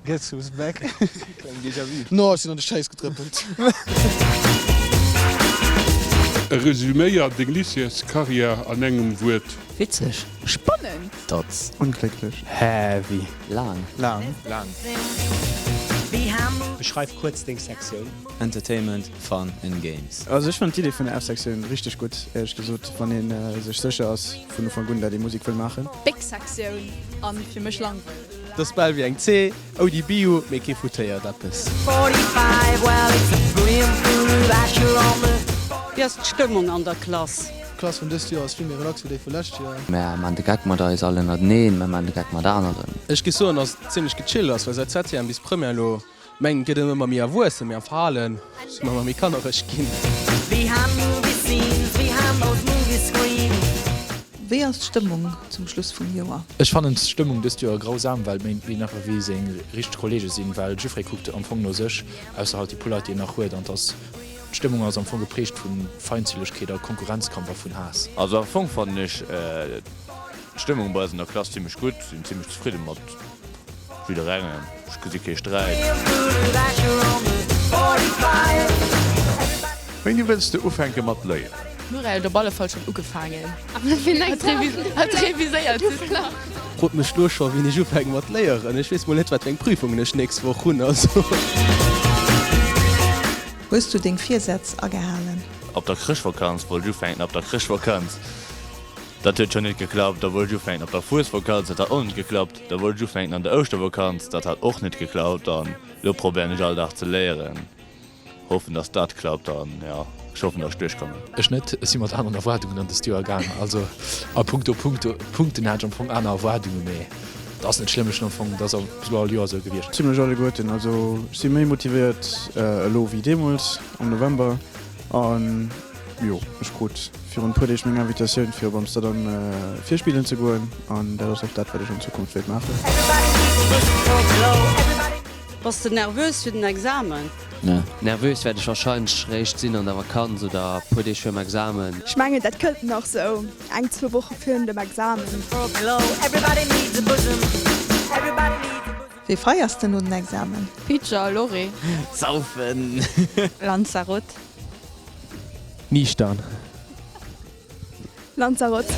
Guess who's back? Kleng Déjà-vu. No, ech sinn an de Schäiss getrëppelt. Resuméier deng Lycéescarrière an engem Wuert. Witzeg. Spannend. Datz. Onglécklech. Heavy. Laang. Laang. Laang. Beschreif kuerz deng Sektioun. Entertainment, Fun and Games. Also ech fannen d'Idee vun der F-Sektioun richteg gutt, éierlech gesot, wann ee sech sécher ass vun Ufank un, dat ee Musek wëll maachen. Béck Sektioun an fir mech langweileg. 't ass bal wéi eng C, ouni Bio, mee kee foutéiert eppes. Wéi ass d'Stëmmung an der Klass? D'Klass vun dëst Joer ass vill méi relax wéi déi vu lescht Joer. Mär man de Geck mat eis all ënnerteneen, mär man de Geck mat aneren. Ech géif soen, dass et zimlech gechillt ass, well säit Septième bis Première elo Mengen et gëtt ëmmer méi erwuessen, mee am Verhalen si mer ëmmer méi kannereg ginn. Wéi ass d'Stëmmung zum Schluss vum Joer? Ech fannen d'Stëmmung dëst Joer grausam, well méi méi nach ewéi seng richteg Kollege sinn, well jiffree kuckt am Fong no sech, ausser halt déi puer Leit déi en nach huet, an dass d'Stëmmung ass am Fong geprägt vu Feindselegkeet a Konkurrenzkampf a vun Haass. Also am Fong fannen ech d'Stëmmung bei eis an der Klass zimmlech gutt, sinn zimmlech zefridden mat Jidderengem, ech gesi kee Sträit. Wéini wëlls de ufänke mat léieren? D'Mireille huet op alle Fall schonn ugefaangen. Hat reviséiert, just nach. Frot mech lo scho wéini ech ufänke mat léieren. Ech weess mol net wat fir eng Prüfungen ech nächst Woch hunn, also. Hues du deng Virsätz agehalen? Op der Chrëschtvakanz wollt ech ufänken op der Chrëschtvakanz. Dat huet schonn net geklappt. Da wollt ech ufänken op der Fuesvakanz, dat hat och net geklappt. Da wollt ech ufänken an der Ouschtervakanz, dat hat och net geklappt. An elo probéieren ech all Dag ze léieren, hoffen dass dat klappt an jo, ech hoffen dass ech duerchkommen. Ech net, ech si mat aneren Erwaardungen an dëst Joer gaang. Also a punkto Punkto Punkten hat ech am Fong aner Erwaardungen, mee dat ass net schlëmm. Ech hunn am Fong, dat ass bis elo all Joer esou gewiescht. Zimlech alleguerten. Also ech si méi motivéiert elo wéi deemools am November an jo, ech krut virun e puer Deeg meng Invitatioun fir op Amsterdam virspillen ze goen an dat ass och dat wat ech an Zukunft wéilt maachen. Bass de nervös fir den Examen? Nervös wäert ech wahrscheinlech réischt sinn an der Vakanz oder puer Deeg virum Examen. Ech mengen dat kënnt nach sou eng zwou Woche virun dem Examen. Wéi feiers de no den Examen? Pizza Lorry. Saufen! Lanzarote. Niichtern. Lanzarote.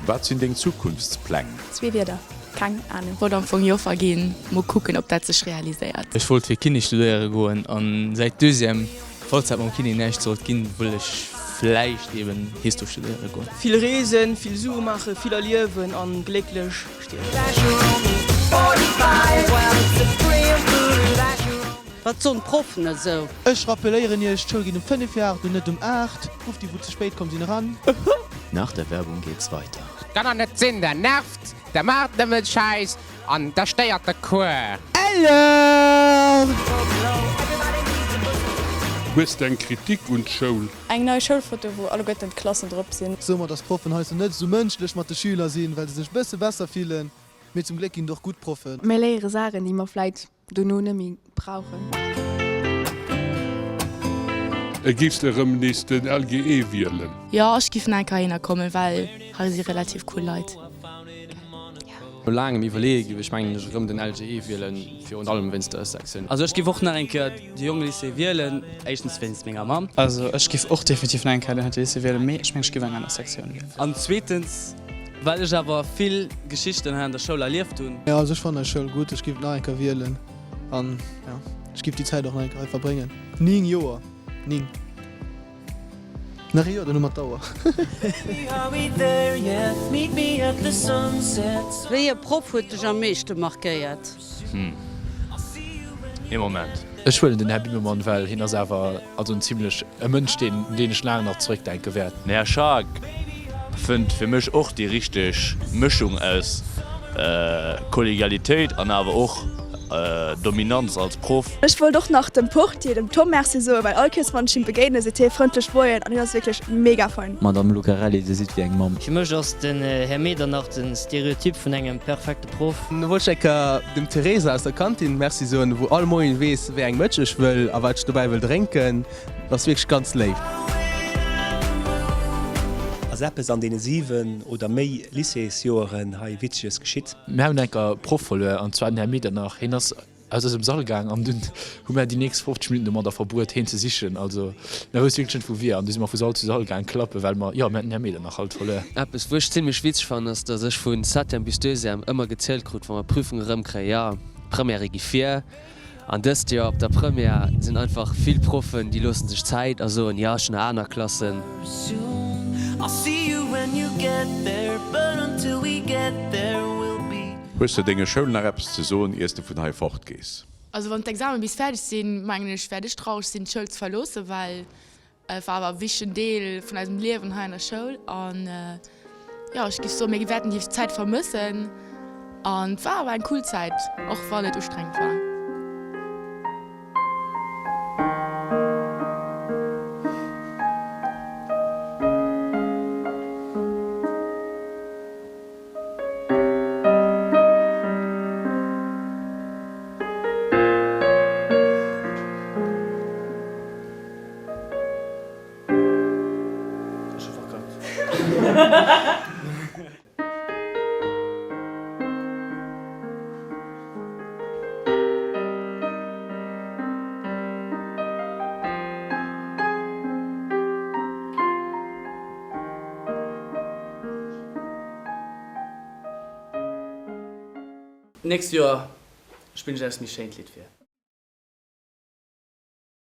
Wat sinn deng Zukunftspläng? Zwee Wierder, keng Ahnung. Wollt am Fong Joffer ginn, mol kucken ob dat sech realiséiert. Ech wollt fir Kiné studéiere goen an säit Deuxième, falls dat mam Kiné näischt sollt ginn, wëll ech vläicht eben Histo studéiere goen. Vill reesen, vill Sue maachen, vill erliewen an glécklech stierwen. Wat soen d'Proffen esou? Ech rappeléieren iech, d'Schoul geet um 5 vir 8 un, net um 8. Rufft déi wou ze spéit komm sinn eran. Nach der Werbung geht's weiter. Kann der net sinn, der nervt, der maacht nëmmen Schäiss an der stéiert de Cours. Eller! Hues de eng Kritik un d'Schoul? Eng nei Schoulfoto wou alleguerten d'Klassen drop sinn. Soe mer, dass d'Proffen heiansdo net esou mënschlech mat de Schüler sinn, well se sech bësse besser fillen. Mee zum Gléck ginn et och gutt Proffen. Mir léiere Saachen, déi mer vläit dono net méi brauchen. Géifs de erëm nees den LGE wielen? Jo, ech giff nach eng Kéier heihinner kommen, well hei si relativ cool Leit. Gell? No laangem Iwwerleeë giff ech mengen ech erëm den LGE wielen, virun allem wéinst der Ës-Sektioun. Also ech giff och nach eng Kéier de Jongelycée wielen, éischtens wéinst menger Mamm. Also ech giff och definitiv nach eng Kéier den Lycée wielen, mee ech mengen ech giff eng aner Sektioun wielen. An zweetens well ech awer vill Geschichten hei an der Schoul erlieft hunn. Jo also ech fannen eis Schoul gutt, ech giff et nach eng Kéier wielen an jo ech giff déi Zäit och nach eng Kéier hei verbréngen. 9 Joer, 9. Nach ee Joer, dann hu mer d'Auer. Wéi e Proff huet dech am meeschte markéiert? Hm. Ee Moment. Ech huelen den Här Bimmelmann, well hien ass awer also en zimlech e Mënsch, deen un deen ech laang nach zeréckdenke wäert. Den Här Schaack fënnt fir mech och déi richteg Mëschung aus Kollegialitéit an awer och Dominanz als Proff. Ech wollt och nach dem Portier, dem Tom, Merci soen, well all Kéiers wann ech him begéinen, seet hie frëndlech Moien an hien ass wierklech mega fein. Madame Lucarelli, Dir sidd wéi eng Mamm. Fir mech ass den Här Medernach den Stereotyp vun engem perfekte Proff. Da wollt ech eng Kéier dem Theresa aus der Kantin Merci soen, wou all Moien weess, wéi eng Mëtsch ech wëll a wat ech dobäi wëll drénken. Dat ass wierklech ganz léif. Ass eppes an deene 7 oder méi Lycéesjoeren hei Witzeges geschitt? Mir hunn enker Proff verluer, an zwar den Här Medernach. Hien ass aus eisem Sall gaang an dunn hu mär déi nächst 50 Minutten domadder verbruet, hien ze sichen. Also mär wousste wierklech net, wou wier an du si mer vu Sall zu Sall gaang klappen, well mer, jo, mir haten den Här Medernach halt verluer. Eppes, wou ech zimlech witzeg fannen, ass, dass ech vu Septième bis Deuxième ëmmer gezielt krut, wa mer Prüfung erëmkréien, jo, d'Premièrë gi vir. An dëst Joer op der Première sinn einfach vill Proffen, déi loossen sech Zäit a soen, jo, ech hunn nach aner Klassen. Hues de denge Schoul nach eppes ze soen iers de vun hei fort gees? Also wann d'Examen bis fäerdeg sinn, mengen ech, wäert ech traureg sinn d'Schoul ze verloossen, well Et war awer e wichtegen Deel vun eisem Liewen hei an der Schoul an jo, ech géif soen, mir wäerten déi Zäit vermëssen an et war awer eng cool Zäit, och wann et ustrengend war. Ech hu verkackt. D'nächst Joer spillen ech eppes méi schéint Lidd vir.